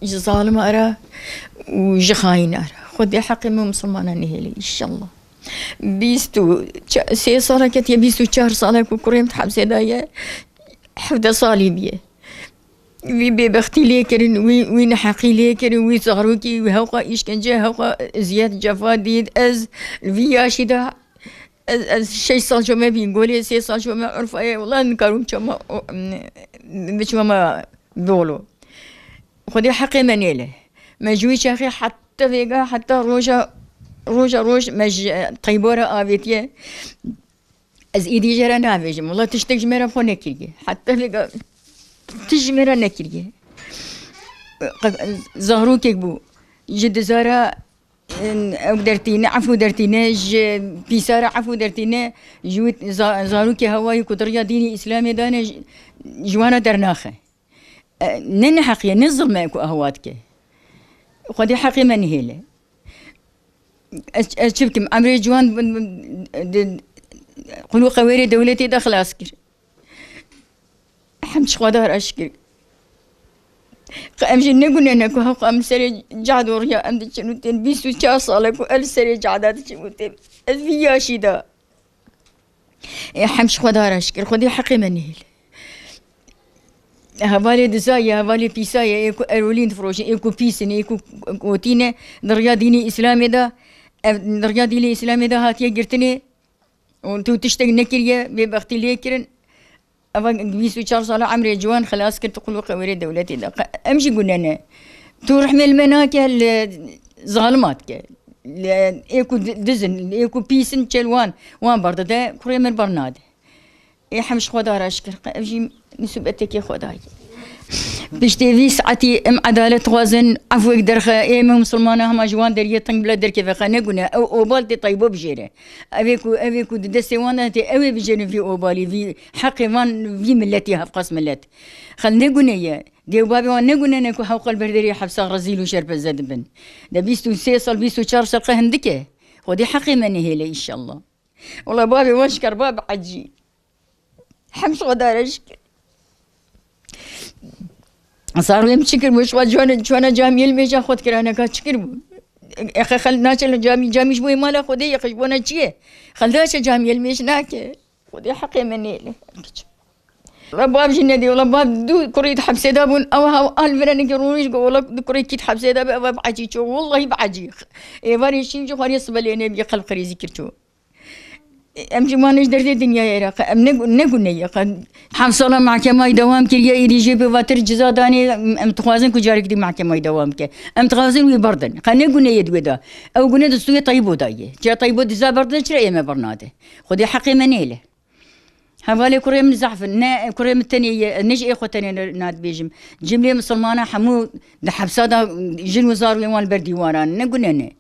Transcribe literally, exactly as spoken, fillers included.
Ji zalima re û ji xayîna re. Xwedê heqê me misilmana nehêle, înşallah. Bîst û sê sala ketiye, bîst û çar sala ku kurê min di hepsê de ye, hevdeh salî bûye. Wî bêbextî lê kirin, wî, wî neheqî lê kirin, wî zarokî, wî hewqa îşkence, hewqa eziyet, cefa dît. Ez li vî yaşî de, ez, ez şeş sal çome Bîngolê, sê sal çome Urfayê, wela nikarim çoma, o, biçime ma dolo. Xwedê heqê me nêle. Me ji wî çaxê heta vêga, heta roja, roja roj me ji Teybo re avêtiye. Ez êdî jê re nabêjim. Wela tiştek ji me re xwe nekiriye. Heta vêga tişt ji me re nekiriye. Qe-, zarokek bû. Ji dizara, ew dertîne, efû dertîne, ji pîsara efû dertîne, ji wî za-, zarokê hewayî ku di riya dînê Îslamê de ne, ji, ji wana dernaxe. E, ne neheqiye, ne zilme ku ew dike. Xwedê heqê me nihêle. Ez, ez çi bikim? Emrê ciwan di qulûqa wêrê dewletê de xilas kir. Hemd ji Xweda re şikir. Qe em jî ne gune ne ku hewqa em serê cad û riya em diçin û tên bîst û çar sal e ku ez li serê cada diçim û tên. Ez vî yaşî de. Ê, hem ji Xweda re şikir, Xwedê heqê me nihêle. Hevalê diza ye, hevalê pîsa ye, ê ku erolîn difroşin, ê ku pîs in, ê ku kotî ne, di riya dînê Îslamê de, ev, di riya dînê Îslamê de hatiye girtinê û tu tiştek nekiriye, bêbextî lê kirin. Eva bîst û çar sala emrê ciwan xilas kir, tu qulûqê wêrê dewletê de. Qe-, em jî gune ne. Tu rehmê li me nake, li zalima dike. Li ê ku di-, diz in, ê ku pîs in, çel wan, wan berdide, kurê min bernade. Ê hem ji Xweda re şikir, qe-, ev jî misûbetekê Xwedayê. Piştê vî saetî em edalet dixwazin, efwek derxe, ê me misilmana hema ji wan deriyê teng bila derkeve, qe ne gune, ew obal tê Teybo bijêre. Ev ê ku, ev ê ku di destê wan de tê, ew ê bijêrin vî obalî, vî heqê van, vî miletî, hevqas milet. Xel ne gune ye. Dê û babê wan ne gune ne ku hewqa li ber derê hepsa rezîl û şerpeze dibin. De bîst û sê sal, bîst û çar sal qe hindik e. Xwedê heqê me nihêle înşallah. Wela babê wan şikar, bab ecî. Hem ji Xweda re şikir. Zarokê min çi kiribû? Ji xwe ciwana, ciwana camiyê li mêja xwe dikira, neka çi kiribû? E, xe-, xel naçe li camî, camî ji bo yê mala Xwedê ye, xe ji bona çi ye? Xel naçe camiyê li mêj nake. Xwedê heqê me nêle. Wela bab jî nedê, wela bab du kurê di hepsê de bûn, ew hev al vire neke rûnî ji go, wela du kurê kî di hepsê de be, ev bi ecî ço, wellahî bi ecî. Êvarê şîn jî xwarê sibe lê nebî, qelb qirêzî kir ço. Em jî wan ji derdê dinyayê re, em ne, ne gune ye, qe heft sala mahkemayê dewam kiriye, êdî jê pê vatir ciza danê, em dixwazin ku carek dî mahkemayê dewam bike. Em dixwazin wî berdin. Qe ne gune ye di wê de. Ew gune di stûyê Teybo de ye. Çira Teybo diza berdide, çira ê me bernade? Xwedê heqê me nêle. Hevalê kurê min zehf in. Ne kurê min tenê ye, ne ji ê xwe tenê ne, nadibêjim. Cimlê misilmana hemû di hepsa de jin û zarokên wan li ber dîwaran. Ne gune ne.